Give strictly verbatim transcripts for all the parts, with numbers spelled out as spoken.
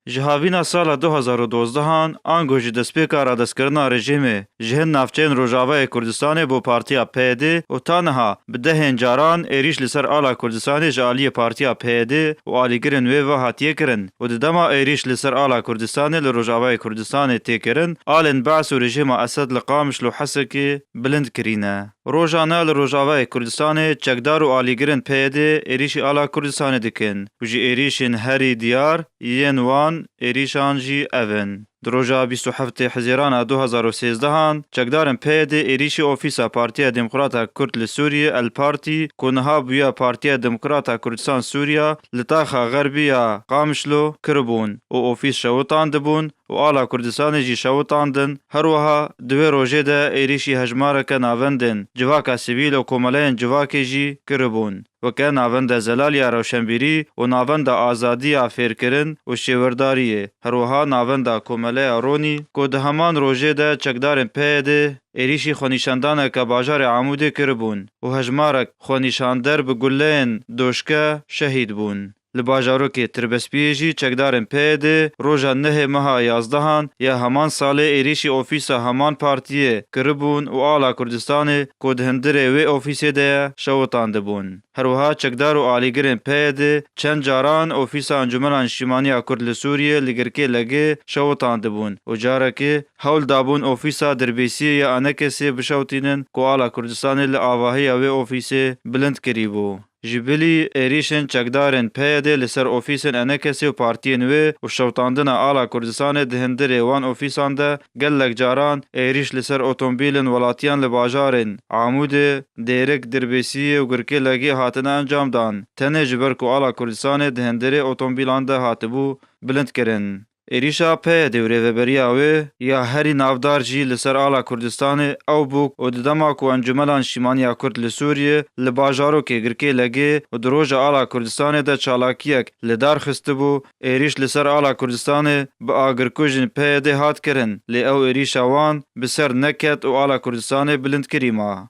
Ji havîna sala du hazar û dozdehan, ango ji destpêka radestkirina rejîmê, ji hin navçeyên Rojavayê Kurdistanê bo Partiya P Y D û ta niha bi dehên caran êrîş li ser ala Kurdistanê ji aliyê Partiya P Y D û alîgirên wê ve hatiye kirin û di dema êrîş li ser ala Kurdistanê li Rojavayê Kurdistanê tê kirin, alên Be's û rejîma Esed li Qamişlo û Hesekê bilind kirîne. Rojane li Rojavayê Kurdistanê çekdar û alîgirên P Y D êrîşî ala Kurdistanê dikin û ji êrîşên herî diyar yên wan êrîşan jî ev in. Di roja bîst û heftê Hizêrana du hazar û sêzdehan, çekdarên P Y D êrîşî ofîsa Partiya Demokrata Kurd li Sûriyê, El Partî, ku niha bûye Partiya Demokrata Kurdistan Sûriya, li taxa xerbî ya Qamişlo kiribûn û ofîs şewitandibûn û ala Kurdistanê jî şewitandin. Her wiha di wê rojê de êrîşî hejmareke navendên civaka sivîl û komeleyên civakê jî kiribûn. Weke Navenda Zelal ya Rewşenbîrî û Navenda Azadî ya Fêrkirin û Şêwerdariyê, her wiha Navenda Komeleya Ronî, ku di heman rojê de çekdarên P Y D êrîşî xwenîşandaneke bajarê Amûdê kiribûn û hejmarek xwenîşander bi guleyên doşke şehîd bûn. Li bajarokê Tirbespiyê jî çekdarên P Y D roja nehê meha yazdehan ya heman salê êrîşî ofîsa heman partiyê kiribûn û ala Kurdistanê ku di hundirê wê ofîsê de ye şewitandibûn. Her wiha çekdar û alîgirên P Y D çend caran ofîsa Encûmena Niştîmaniya Kurd li Sûriyê li Girkê Legê şewitandibûn û carekê hewl dabûn ofîsa Dirbêsiyê ya Enekesê bişewitînin ku ala Kurdistanê li avahiya wê ofîsê bilind kirîbû. Ji bilî êrîşên çekdarên P Y D li ser ofîsên Enekesê û partiyên wê û şewitandina ala Kurdistanê di hundirê wan ofîsan de gelek caran êrîş li ser otomobîlên welatiyan li bajarên Amûdê, Dêrik, Dirbêsiyê û Girkê Legê hatine encamdan. Tenê ji ber ku ala Kurdistanê di hundirê otomobîlan de hatibû bilind kirin. Êrîşa P Y D û rêveberiya wê ya herî navdar jî li ser ala Kurdistanê ew bû ku di dema ku Encûmena Niştîmaniya Kurd li Sûriyê li bajarokê Girkê Legê û di roja ala Kurdistanê de çalakiyek li dar xistibû, êrîş li ser ala Kurdistanê bi agirkujên P Y D hat kirin, lê ew êrîşa wan bi ser neket û ala Kurdistanê bilind kirî ma.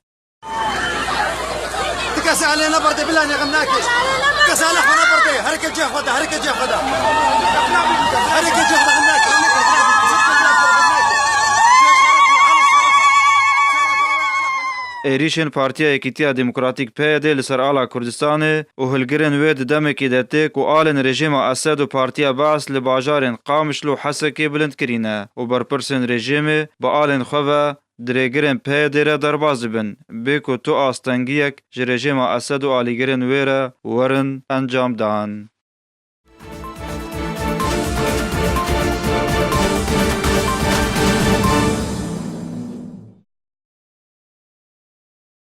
Ti kesê alê neberdê, bila nêxim nake. Ti kesê alê xwe neberdê. Herike cê xwe de, herike cê xwe de. Herike cê xwe de, nake. Êrîşên Partiya Yekîtiya Demokratîk P Y D li ser ala Kurdistanê û hilgirên wê di demekê de tê ku alên rejîma Esed û Partiya Be's li bajarên Qamişlo û Hesekê bilind kirîne û berpirsên rejîmê bi alên xwe ve di rêgirên P Y D re derbas dibin, bê ku tu astengiyek ji rejîma Esed û alîgirên wê re werin encamdan.